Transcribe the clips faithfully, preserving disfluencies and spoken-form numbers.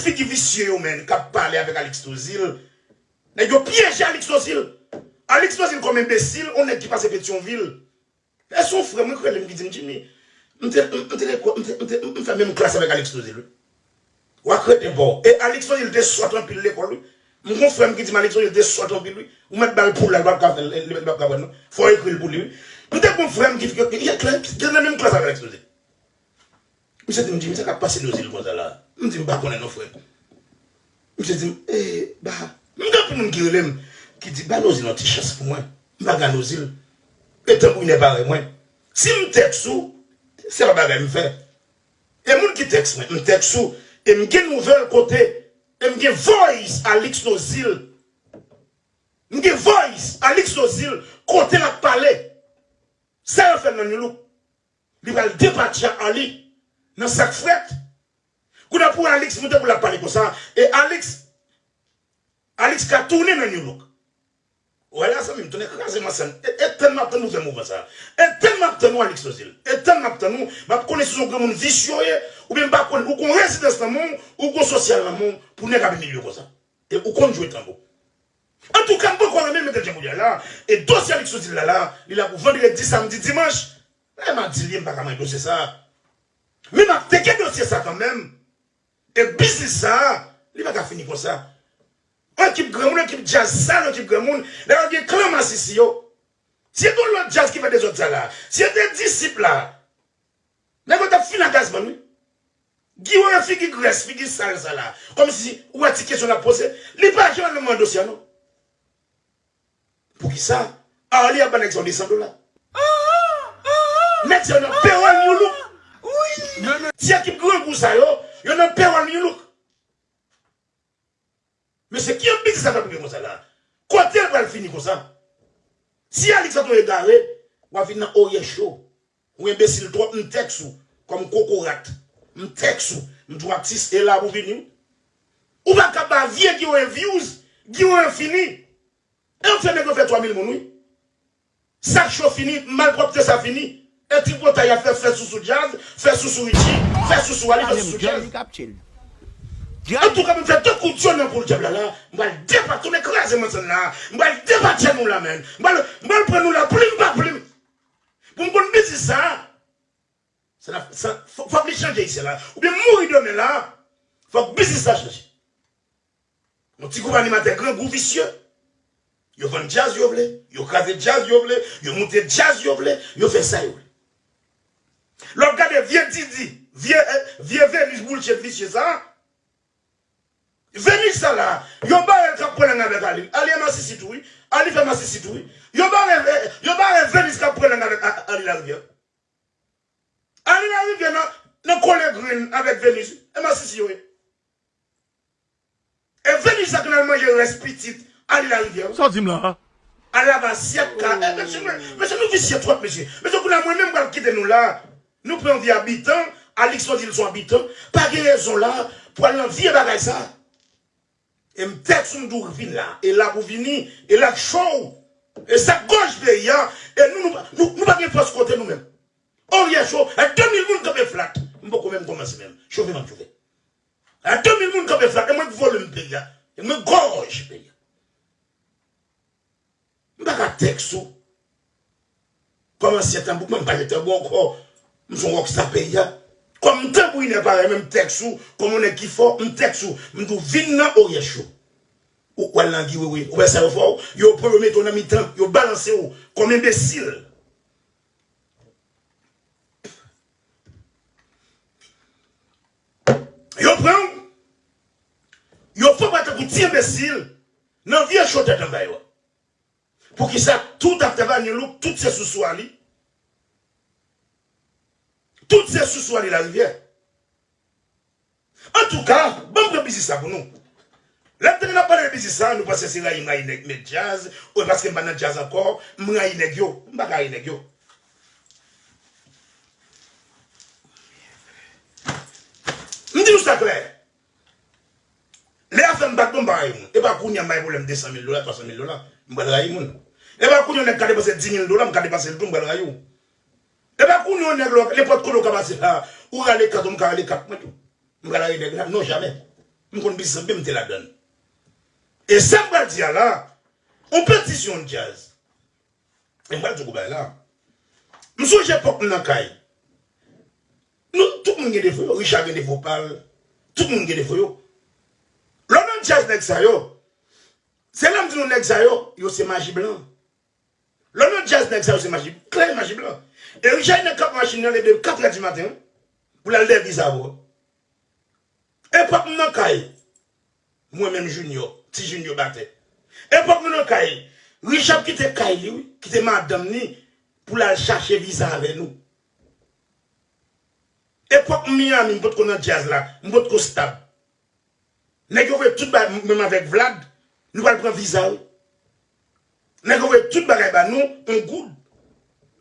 figi visye yo, menn, k ap pale avèk Alix Tozil. Nèg yo pyeje Alix Tozil. Alix Tozil kòm enbesil, yon nèg ki pase Petyonvil. E se yon frè m wi k rele m ki di m, Jimmy, m te, m te lekòl, m te, m te, m fè menm klas avèk Alix Tozil wi. W a krete bò. E Alix Tozil te sòt anpil lekòl wi. M gon frè m ki di m Alix Tozil te sòt anpil wi. Ou mèt ba l pou l la, li p ap ka fè l, li p ap ka pran non. Fò w ekri l pou li wi. M te gon frè m ki, ki, ki, ki, ki nan menm klas avèk Alix Tozil. Misye di m, Jimmy, sa k ap pase Tozil konsa la? M di, m pa konnen non frè. Misye di m, e, ba, m gen anpil moun ki rele m, ki di, ba Tozil yon ti chans pou mwen. M pa gen Tozil. E tanbourinè parèy mwen. Si m tèks ou, se pa bagay m fè. E moun ki tèks mwen, m tèks ou, e m gen nouvèl kote, e m gen voice Alix Tozil. M gen voice Alix Tozil, kote l ap pale. Sa yo fè l nan New Look. Li pral depatche ak Arly nan sa k frèt. Kounye a pou Alix moute pou l ap pale konsa. E Alix, Alix ka tounen nan New Look. Ou wè la, zanmi m, tounen kraze m ansanm. E, e tann m ap tann ou fè mouvman sa. E tann m ap tann ou, Alix Tozil. E tann m ap tann ou, m ap konnen si se yon granmoun visye w ye, oubyen m pa konnen, ou gon rezidans nan men w, ou gon sosyal nan men w, pou nèg ap imilye w konsa. E ou konn jwe tanbou. Antouka, m poko renmen l, men jan m di a la, e dosye Alix Tozil la la, li la pou vandredi, samdi, dimanch. Lè m a di l ye, m pa ka manyen dosye sa. Men m ap teke dosye sa kanmenm. E biznis sa, li pa ka fini konsa. Yon ekip granmoun, yon ekip djaz sal, yon ekip granmoun, lè yo gen klan masisi yo. Si se te yon lòt djaz ki fè dezòd sa la, si se te disip la, nèg yo t ap fin ak Gazzman wi. Guy Wewe figi grès, figi sal sa la. Kòmsi ou wè ti kesyon l ap poze. Li pa janm al nan dosye a non. Poukisa? Arly ap ba nèg sa yo de san dola. Nèg sa yo nan pewòl New Look. Ti ekip grangou sa yo, yo nan pewòl New Look. Mesye, ki anbisye sa fè pou gen konsa la? Kote l pral fini konsa? Si Alix sa tou egare, w ap vin nan oryè cho. Ou enbesil twòp, m tèks ou. Kòm kokorat. M tèks ou. M di w atis, e la pou vini. Ou pa ka ba vye Guy Wewe views. Guy Wewe fini. E yo fè nèg yo fè twa mil moun, wi. Sa k cho fini, malpwòpte sa fini. E tripotay y ap fè, fè sousou djaz, fè sousou Richie, fè sousou Arly, fè sousou djaz. Antouka, m fè tout kout yo nan kou dyab la la. M pral depa tounen kraze manzè la. M pral depa tchè nou la, menn. M pral, m pral pran nou la plim pa plim. Pou m konn biznis sa. Sa n ap, sa, fò, fòk li chanje isi la. Oubyen m mouri demen la. Fòk biznis la chanje. Yon ti gwoup animatè grangou visye. Yo vann djaz yo vle, yo kraze djaz yo vle, yo moute djaz yo vle, yo fè sa yo vle. Lè w gade vye Didi, vye, eh, vye Venus bullshit visye sa, Venus sa la, yo bare l k ap pran lang avèk Arly. Arly e masisi tou wi. Arly fè masisi tou wi. Yo bare, eh, yo bare Venus k ap pran lang avèk A-, Arly Larivière. Arly Larivière nan, nan kole grenn avèk Venus. E masisi yo ye. E Venus sa ki nan manje rès pitit Arly Larivière. Sa w di m la a? Al lave asyèt ka. E mesye, mesye, nou visye twòp, mesye. Mesye, kounye a mwen menm m pral kite nou la. Nou pran vye abitan, Alix Tozil se yon abitan. Pa gen rezon la pou al nan vye bagay sa. E m tèks ou m di w vin la. E la pou vini. E la k cho w. E sa k gòj peyi a. E nou, nou, nou, nou pa gen fòs kote nou menm. Oryè cho, e de mil moun kanpe flat. M poko menm kòmanse menm. Chofe m ap chofe. E de mil moun kanpe flat. E mwen k volim peyi a. E mwen k gòj peyi a. M pa ka tèks ou. Kòm ansyen tanbou, mwen m pa jwe tanbou ankò. M se yon rockstar peyi a. Kòm m tanbourinè parèy mwen, m tèks ou. Kòm yon nèg ki fò, m tèks ou. M di w vin nan oryè cho. Ou, ou al nan Guy Wewe. Ou wè sa yo fè w? Yo pran w, yo mete w nan mitan. Yo balanse w kòm enbesil. Yo pran w, yo fè w tankou ti enbesil nan vye cho tèt anba yo a. Poukisa tout ap travay New Look, tout se sousou Arly? Tout se sousou Arly Larivière. Antouka, ban m pran biznis la pou nou. Lè m tande n ap pale de biznis la, nou panse se rayi m rayi nèg met djaz, oubyen paske m pa nan djaz ankò, m rayi nèg yo. M pa ka rayi nèg yo. M di nou sa klè. Lè afè m bat bon, m pa rayi moun. E pa kounye a m bay pwoblèm de san mil dola, twa san mil dola, m pral rayi moun. E pa kounye a yon nèg ka depanse di mil dola, m ka depanse l tou, m pral rayi w. E pa kounye a yon nèg lò, nenpòt kote w ka pase la, ou rale kat ou, m ka rale kat mwen tou. M pral rayi nèg la? Non, jamè. M konn biznis lan byen, m te ladan l. E sa m pral di a la, yon petisyon djaz. E m pral di w bagay la. M sonje epòk m nan kay. Nou, tout moun gen defo yo. Richard gen defo pa l. Tout moun gen defo yo. Lè w nan djaz nèg sa yo, se lè m di nou nèg sa yo, yo se maji blan. Lè w nan djaz nèg sa yo se maji, klè maji blan. E Richard nèg k ap machin nan leve katrè di maten, wi, pou l al dèyè viza pou. Epòk m nan kay, mwen menm Junior, ti Junior batè. Epòk m nan kay, Richard kite kay li, wi, kite madanm ni pou l al chache viza avè nou. Epòk m Miami, m potko nan djaz la, m potko stab. Nèg yo voye tout bagay, menm avèk Vlad, nou pral pran viza, wi. Nèg yo voye tout bagay ba nou, yon goud.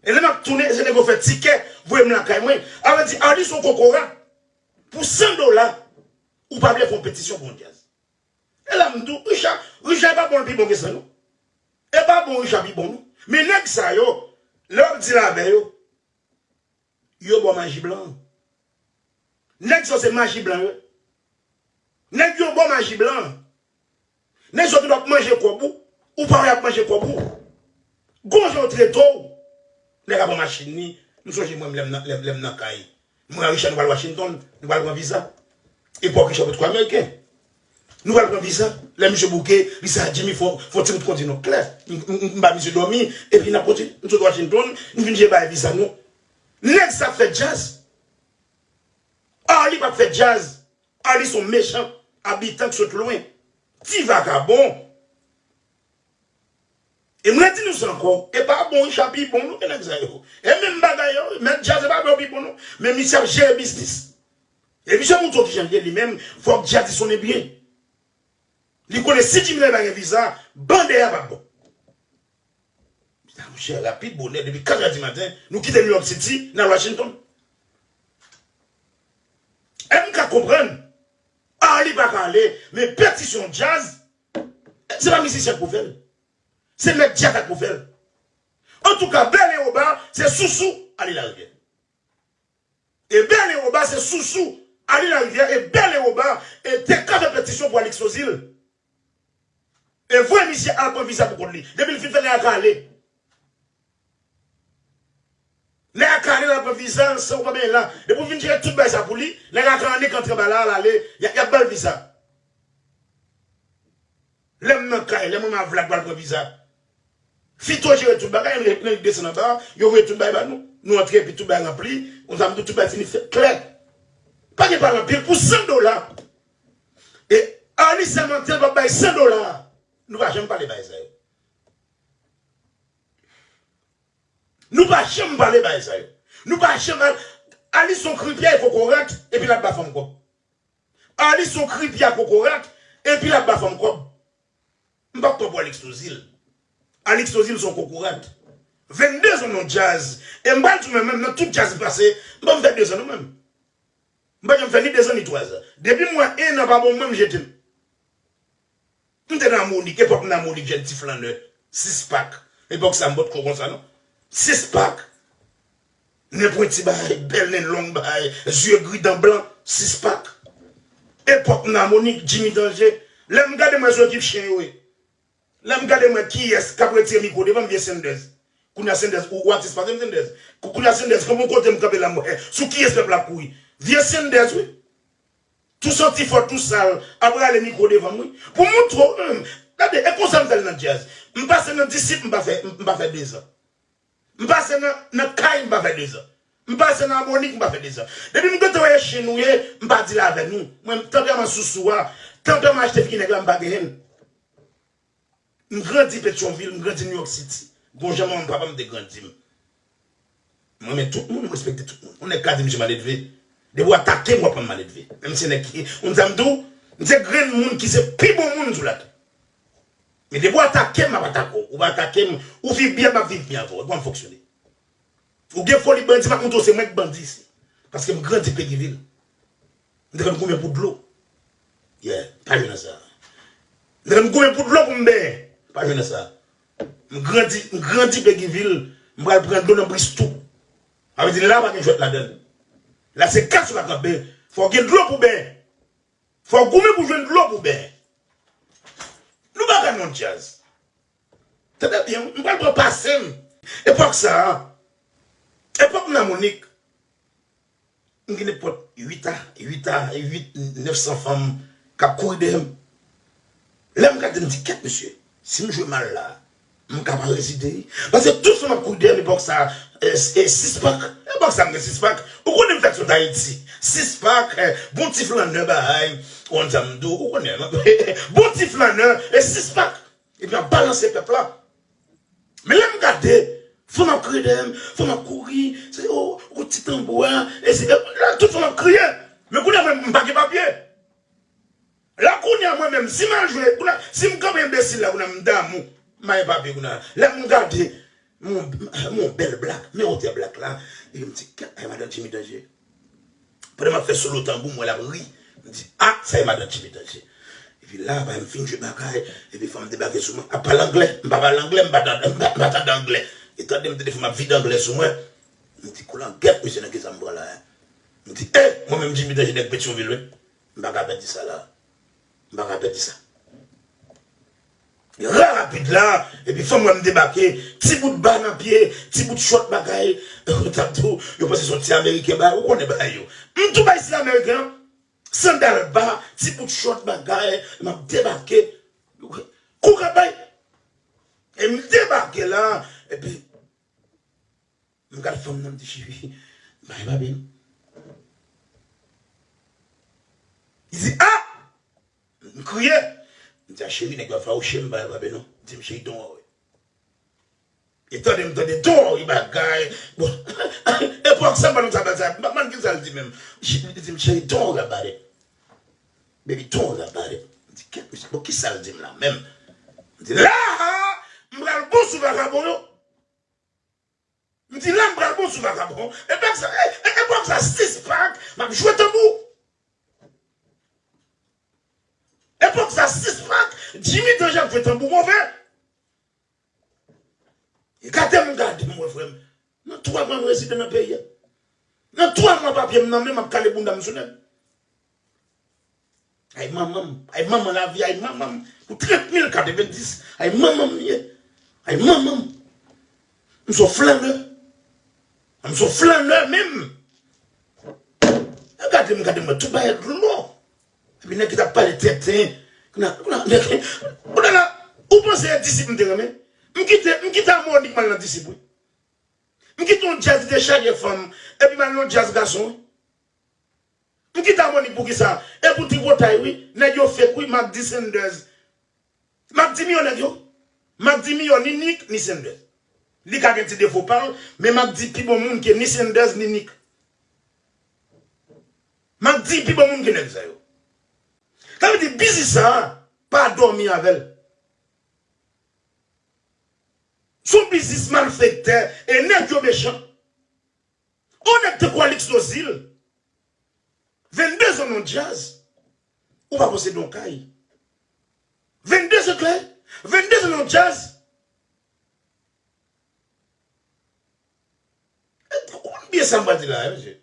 E lè m ap tounen, se nèg yo fè tikè, voye m lakay mwen. A vle di, Arly se yon kokorat. Pou san dola, ou pa vle fè yon petisyon pou yon djaz. E la m di w, Richard, Richard e pa bon, l pi bon ke sa, non. E pa bon, Richard pi bon, non. Men nèg sa yo, lè w ap deal avè yo, yo ba w maji blan. Nèg sa yo se maji blan yo. Nèg yo ba w maji blan. Nèg sa yo tou ap manje kòb ou, ou pa wè y ap manje kòb ou. Gon jan yo trete w. Nèg ap pran machin ni. M sonje mwen lè m nan, lè, lè m nan kay. Mwen ak Richard nou pral Washington, nou pral pran viza. Epòk Richard potko ameriken. Nou pral pran viza. Lè misye bouke, li sa Jimmy fò, fò ti bout kontinyon klè. M, m, m, m ba misye dòmi, epi n ap kontinye. M sot Washington, m vin je bay viza nou. Nèg sa ap fè djaz. Arly p ap fè djaz. Arly se yon mechan, abitan k sot lwen. Ti vagabon. E m redi nou sa ankò, e pa bon, Richard pi bon non ke nèg sa yo. E menm bagay yo, mèt djaz e pa bon pi bon non. Men misye ap jere biznis. E misye montre w kijan l ye li menm, fòk djaz li sonnen byen. Li konnen si Jimmy pa gen viza, bande a p ap bon. Monchè, rapid bonè, depi katrè di maten, nou kite New York City, n al Washington. E m ka konprann, Arly pa ka ale, men petisyon djaz, se pa mizisyen k pou fè l. Se mèt djaz la k pou fè l. Antouka, Bèlen Oba, se sousou Arly Larivière. E Bèlen Oba, se sousou Arly Larivière, e Bèlen Oba, e te ka fè petisyon pou Alix Ozil. E voye misye al pran viza pou kont li. Depi l fin fè, nèg la ka ale. Nèg la ka ale, l al pran viza l san ou pa benyen la. Depi w fin jere tout bagay sa pou li, nèg la ka annik antre anba la, l ale, y a, y ap ba l viza. Lè m nan kay, lè mwen m a Vlad pral pran viza. Fito jere tout bagay, Enrique desann anba, yo voye tout bagay ba nou. Nou antre epi tout bagay ranpli, konsa m di w tout bagay fini fèt klè. Pa gen pale anpil, pou san dola. E Arly sèmante l p ap bay san dola. Nou pa janm pale bagay sa yo. Nou pa janm pale bagay sa yo. Nou pa janm al-, Arly se yon kripya e kokorat, epi l ap ba fanm kòb. Arly se yon kripya kokorat, epi l ap ba fanm kòb. M p ap pran pou Alix Ozil. Alix Ozil se yon kokorat. Venndezan nan djaz. E m pral di w menm, menm nan tout djaz m pase, m pa fè dezan non menm. M pa janm fè ni dezan ni twazan. Depi m wè en an pa bon, mwen m jete l. M te nan Monik, epòk m nan Monik, jèn ti flannè. Sis pak. Epòk sa m potko konsa non. Sis pak. Nen pwenti bay, bèl nen long bay, zye gri dan blan, sis pak. Epòk m nan Monik, Jimmy Danje. Lè m gade mwen se yon ekip chen yo ye. Lè m gade mwen kiyès k ap retire mikwo devan m, vye Sanders. Kounye a Sanders, ou, ou atis pa vre m Sanders. Kou-, kounye a Sanders, konbyen kote m kanpe la m wè sou kiyès pèp la ap kouri. Vye Sanders wi. Tou santi fò, tou sal, ap rale mikwo devan m wi. Pou montre w, hmm, gade, e konsa m fè l nan djaz. M pase nan Disip, m pa fè, m pa fè dezan. M pase nan, nan kay, m pa fè dezan. M pase nan Amonik, m pa fè dezan. Depi m gentan wè e chen nou ye, m pa deal avè nou. Mwen, tanpèman sousou a, tanpèman achte figi nèg la, m pa genyen l. M grandi Petyonvil, m grandi New York City. Gon jan manman papa m te grandi m. M renmen tout moun, m respekte tout moun. Yon nèg ka di m se maledve. Depi w atake m, w ap pran m maledve. Menm si nèg ki, ou konn sa m di w, m se grenn moun ki se pi bon moun sou latè. Men depi w atake m, m ap atake w. Ou pa atake m, ou viv byen, m ap viv byen avè w. E kòman m fonksyone? Ou gen foli bandi, m ap montre w se mwen k bandi isi. Paske m grandi Pegivil. M te konn goumen pou dlo. Yeah, pa jwe nan sa. M te konn goumen pou dlo pou m benyen. Pa jwe nan sa. M grandi, m grandi Pegivil, m pral pran dlo nan Bristou. Sa vle di la pa gen jwèt ladan l. La se kas ou pa kanpe. Fò w gen dlo pou benyen. Fò w goumen pou jwenn dlo pou benyen. Nou pa ka nan djaz. Tande byen, m pral pran pase m. Epòk sa a, epòk m nan Monik, m gen nenpòt uit a, uit a, uit, nèf san fanm k ap kouri dèyè m. Lè m gade, m di, kèt mesye, si m jwe mal la, m ka pa rezide wi. Paske tout fanm ap kouri dèyè m epòk sa, e, e, sis pak. Epòk sa m gen sis pak. Ou konnen m fèk sot Ayiti. Sis pak, e, bon ti flannè bagay, ou konn sa m di w, ou konnen. Bon ti flannè, e sis pak. Epi ap balanse pèp la. Men lè m gade, fanm ap kriye dèyè m, fanm ap kouri, se, o, ou ti tanbou a, e se, e, la, tout fanm ap kriye. Men kounye a mwen, m pa gen papye. La kounye a mwen menm, si m al jwe, kounye a, si m kanpe enbesil la, kounye a m damou, m pa gen papye kounye a. Lè m gade, m, m, m yon bèl blak, men wotè blak la, epi m di, kèt, ay madan Jimmy Danje. Pandan m ap fè solo tanbou, m wè l ap ri. M di, a, sa e madan Jimmy Danje. Epi la, ba, m fin jwe bagay, epi fanm debake sou mwen, ap pale anglè. M pa pale anglè, m pa tande, m pa, m pa tande anglè. E tande m tande fanm ap vide anglè sou mwen. M di, koulangèt, mesye, nan kisa m pran la, en? M di, e, mwen menm Jimmy Danje nèg Petyonvil, wi. M pa ka pèdi sa la. M pa ka pèdi sa. Rapid la, epi fanm wè m debake, ti bout ba nan pye, ti bout chòt bagay, t ap di w, yo panse se yon ti ameriken bagay, ou konnen bagay yo. M tou bay stil ameriken an, sandal ba, ti bout chòt bagay, m ap debake, kou k ap bay. E m debake la, epi M gade fanm nan, m di, cheri, bay papye non. Li di, a! M kriye. M di, a cheri, nèg yo ap fawouche m, bay papye non. Di m, cheri, don't worry. E tande m tande, don't worry, bagay. Bon, epòk sa, m pa konn sa, sa, m pa konn ki sa l di menm. Li di m, cheri, don't worry about it. Baby, don't worry about it. M di, kèt, mesye, bon, ki sa l di m la menm? M di, la a, m pral bon sou vakabon yo. M di, la, m pral bon sou vakabon. Epòk sa, e, e, epòk sa, sis pak, m ap jwe tanbou. Epòk sa, sis pak, Jimmy Danje ap jwe tanbou move. E gade m, gade m, wè frè m. Nan twa mwa, m rezidan nan peyi a. Nan twa mwa, papye m nan men m, ap kale bounda m sou nèg. Ay manman m, ay manman lavi, ay manman m. Pou trant mil katrevendis, ay manman m ye. Ay manman m. M se yon flanè. M se yon flanè menm. Gade m, gade m, tout bagay dlo. Epi nèg ki t ap pale tenten. Kounye a, kounye a, nèg, kounye a la, ou panse e disip m te renmen? M kite, m kite amònik m al nan disip, wi. M kite yon djaz ki te chaje fanm, epi m al nan yon djaz gason, wi. M kite amònik poukisa? E pou tripotay, wi. Nèg yo fake, wi, Mac D Sanders. Mac D miyò nèg yo. Mac D miyò ni Nick, ni Sanders. Li ka gen ti defo pa l, men Mac D pi bon moun ke ni Sanders, ni Nick. Mac D pi bon moun ke nèg sa yo. Sa vle di, biznis sa a, pa dòmi avè l. Se yon biznis malfektè, e nèg yo mechan. On nèg tankou Alix Nozil, vennde zòn nan djaz, ou pa posede yon kay. Vennde zòn klè, vennde zòn nan djaz. Ou konn byen sa m pral di la, mesye.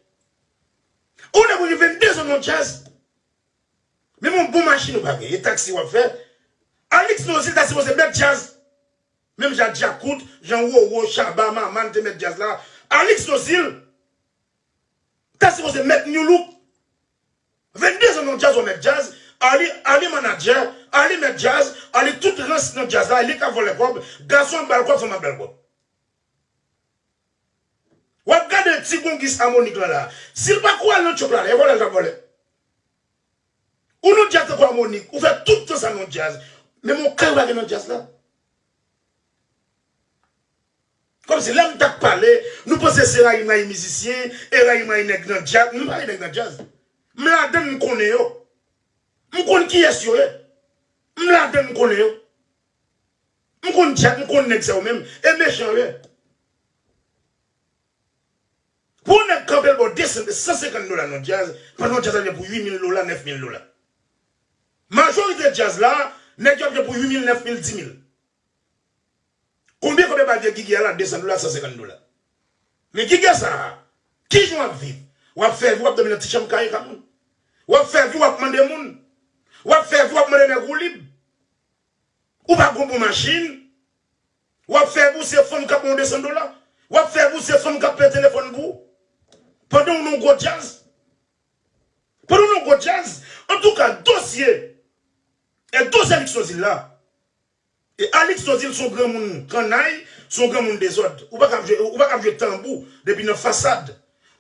On nèg ou gen vennde zòn nan djaz. Menm yon bon machin ou pa gen, e taksi w ap fè. Alix Nozil ta sipoze mèt djaz. Menm jan Djakout, jan Roro, Shabba, Maman te mèt djaz la. Alix Nozil ta sipoze mèt New Look. Vennde zòn nan djaz, w mèt djaz. Ali, Ali manadjè, Ali mèt djaz, Ali tout rans nan djaz la, li ka vòlè kòb, gason ap ba l kòb, fanm ap ba l kòb. W ap gade ti gongis amònik lan la. Si l pa kou al nan tchòp la, e vòlè l t ap vòlè. Ou nan djaz tankou amònik, ou fè tout tan sa nan djaz. Men yon kay ou pa gen nan djaz la. Kòmsi lè m t ap pale, nou panse se rayi m rayi mizisyen, e rayi m rayi nèg nan djaz. M pa rayi nèg nan djaz. M ladann, m konnen yo. M konn kiyès yo ye. M ladann, m konnen yo. M konn djaz, m konn nèg sa yo menm. E mechan yo ye. Pou yon nèg kanpe l ba w de san, san senkant dola nan djaz, pandan yon djaz ap jwe pou uit mil dola, nèf mil dola. Majorite djaz la, nèg yo ap jwe pou uit mil, nèf mil, di mil. Konbyen, konbyen ba vye gigè a la, de san dola, san senkant dola. Men gigè sa a, kijan w ap viv? W ap fè vi, w ap dòmi nan ti chanm kaye ka moun. W ap fè vi, w ap mande moun. W ap fè vi, w ap mande nèg woulib. Ou pa gon bon machin. W ap fè vi, se fanm k ap ba w de san dola. W ap fè vi, se fanm k ap peye telefòn pou ou. Pandan w nan yon gwo djaz. Pandan w nan yon gwo djaz. Antouka, dosye. E dosye Alix Nozil la. E Alix Nozil se yon granmoun kannay, se yon granmoun dezòd. Ou pa ka ap jwe, ou pa ka ap jwe tanbou depi nan fasad.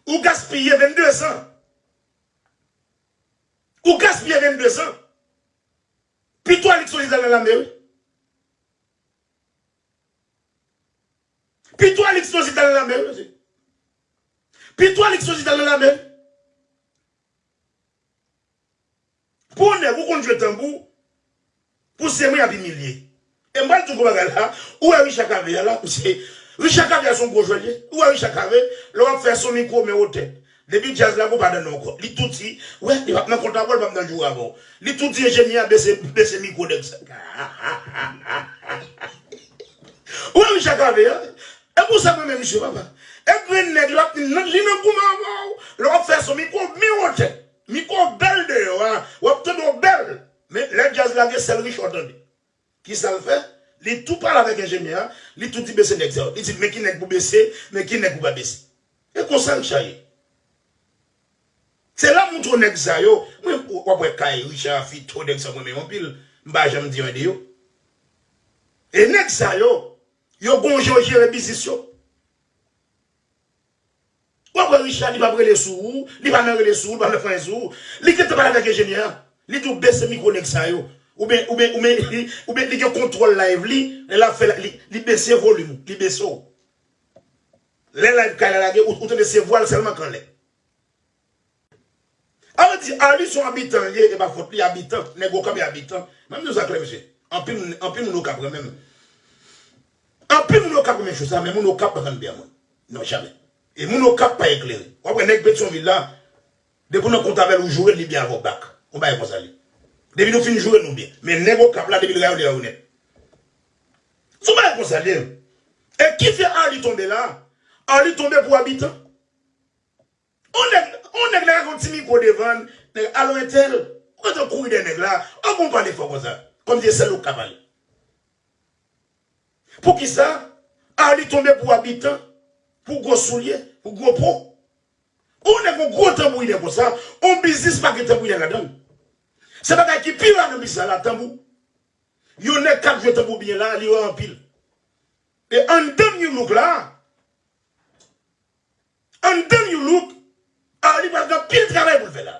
Ou gaspiye vennde zan. Ou gaspiye vennde zan. Pito Alix Nozil t al nan lame, wi. Pito Alix Nozil t al nan lame, wi, mesye. Pito Alix Nozil t al nan lame, wi. Pou yon nèg, ou konn jwe tanbou, pou se mwen y ap imilye. E m pral di w yon bagay la, ou wè Richard Cavé a la, ou se, Richard Cavé a se yon gwo jwè l ye. Ou wè Richard Cavé, lè w ap fè son mikwo, men wotè. Depi djaz la, gon pa nan non ankò. Li touti, wè, li p ap nan kont avè w, li p ap nan jou avè w. Li touti enjenyè a bese, bese mikwo nèg sa. Ou wè Richard Cavé a? E pou sa mwen menm misye, papa. E grenn nèg la, li nan goumen avè w. Lè w ap fè son mikwo, men wotè. Mikwo bèl deyò a, w ap tande w bèl. Men lè djaz lage, sèl Richard tande. Kisa l fè? Li tou pale avèk enjenyè a, li tou di bese nèg sa yo. Li di, men ki nèg pou bese, men ki nèg pou pa bese. E konsa Richard ye. Se la m montre w nèg sa yo. Mwen, w ap wè kay Richard, Fito, nèg sa mwen renmen anpil. M pa janm di anyen de yo. E nèg sa yo, yo gon jan yo jere biznis yo. W ap wè Richard, li p ap rele sou ou, li pa nan rele sou ou, li pa nan fè anyen sou ou. Li gentan pale avèk enjenyè a. Li di w bese mikwo nèg sa yo. Oubyen, oubyen, oubyen, li, oubyen li gen kontwòl live li, lè l ap fè, li, li bese volim ou, li bese w. Lè live kay la lage, ou, ou tande se vwa l sèlman k anlè. A vle di, Arly se yon abitan l ye, e pa fòt li, abitan. Nèg Okap e abitan. Mwen m di w sa klè, mesye. Anpil moun, anpil moun Okap renmen m. Anpil moun Okap renmen cho sa, men moun Okap pa konn byen mwen. Non, jamè. E moun Okap pa eklere. W ap wè nèg Petyonvil la, depi w nan kont avè l, ou joure l, li byen avè w bak. Yon bagay konsa l ye. Depi nou fin joure nou byen. Men nèg Okap la, depi l rayi w, li rayi w nèt. Se yon bagay konsa l ye. E ki fè Arly tonbe la? Arly tonbe pou abitan. On nèg, on nèg la gen yon ti mikwo devan l, nèg, alo entèl, ou gentan kouri dèyè nèg la, an bon pale fò konsa, kòmsi se sèl ou k ka pale. Poukisa Arly tonbe pou abitan, pou gwo soulye, pou gwo po? On nèg yon gwo tanbourinè konsa, on biznis pa gen tanbourinè ladan l. Se bagay ki pi ra nan biznis la, la tanbou. Yon nèg k ap jwe tanbou byen la, li ra anpil. E anndan New Look la, Anndan New Look, Arly pral gen anpil travay pou l fè la.